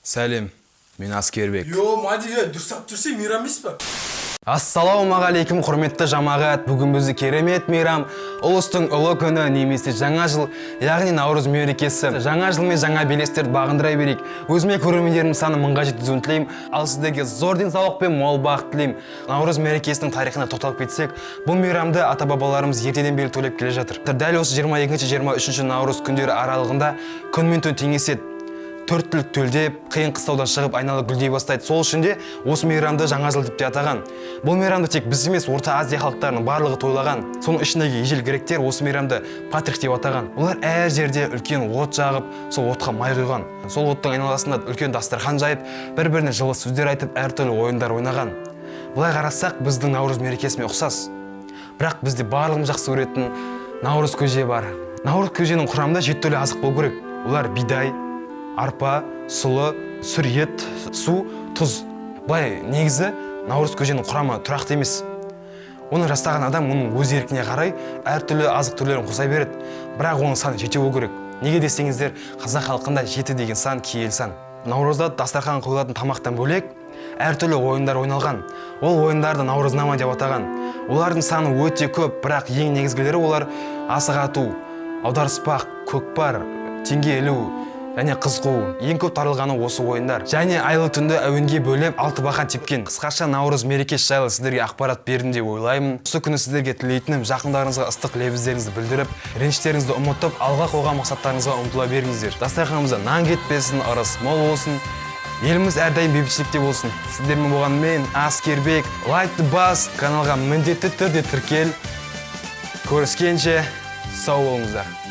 Сәлем, мен Аскербек. Йо, Мади, дұрыстап тұрсай, Мейрам емес па? Ассалаумағалейкум, құрметті жамағат! Бүгін бізде керемет мейрам, ұлыстың ұлы күні немесе жаңа жыл, яғни Наурыз мерекесі. Жаңа жыл мен жаңа белестерді бағындыра берейік. Өзіме көрермендерімнің саны 1000-ға жеткізуін тілеймін, ал сіздерге зор денсаулық пен мол бақыт тілеймін. Наурыз мерекесінің тарихына тоқталып кетсек, бұл мейрамды ата бабаларымыз ертеден бері тойлап келе жатыр. Дәл осы 22-23 наурыз күндері аралығында күн мен түн теңеседі, төрт түлік төлдеп, қиын қыстаудан шығып, айнала гүлдей бастайды. Сол үшін де осы мейрамды жаңа жыл деп те атаған. Бұл мейрамды тек біз емес, Орта Азия халықтарының барлығы тойлаған. Соның ішіндегі ежел гректер осы мейрамды Патрик деп атаған. Олар әр жерде үлкен от жағып, сол отқа май құйған. Сол оттың айналасында үлкен дастархан жайып, бір біріне жылы сөздер айтып, әртүрлі ойындар ойнаған. Былай қарасақ, біздің Наурыз мерекесімен ұқсас, бірақ бізде барлығымыз жақсы көретін наурыз көже бар. Наурыз көженің құрамында жеті түрлі азық болу керек. Олар: бидай, арпа, сұлы, сүр ет, су, тұз. Былай негізі наурыз көженің құрамы тұрақты емес. Оны жасаған адам оның өз еркіне қарай әртүрлі азық түрлерін қоса береді, бірақ оның саны жетеу болу керек. Неге десеңіздер, қазақ халқында жеті деген сан киелі сан. Наурызда дастархан қойылатын тамақтан бөлек, әртүрлі ойындар ойналған. Ол ойындарды наурызнама деп атаған. Олардың саны өте көп, бірақ ең негізгілері олар: асық ату, аударыспақ, көкпар, теңге ілу және қыз қуу. Ең көп таралғаны осы ойындар. Және айлы түнді әуенге бөлеп, алты бақан тепкен. Қысқаша, Наурыз мерекесі жайлы сіздерге ақпарат бердім деп ойлаймын. Осы күні сіздерге тілейтінім: жақындарыңызға ыстық лебіздеріңізді білдіріп, реніштеріңізді ұмытып, алға қойған мақсаттарыңызға ұмтыла беріңіздер. Дастарханымызда нан кетпесін, ырыс мол болсын, еліміз әрдайым бейбітшілікте болсын. Сіздермен болған мен, Аскербек. Лайкты бас, каналға міндетті түрде тіркел. Көріскенше, сау болыңыздар!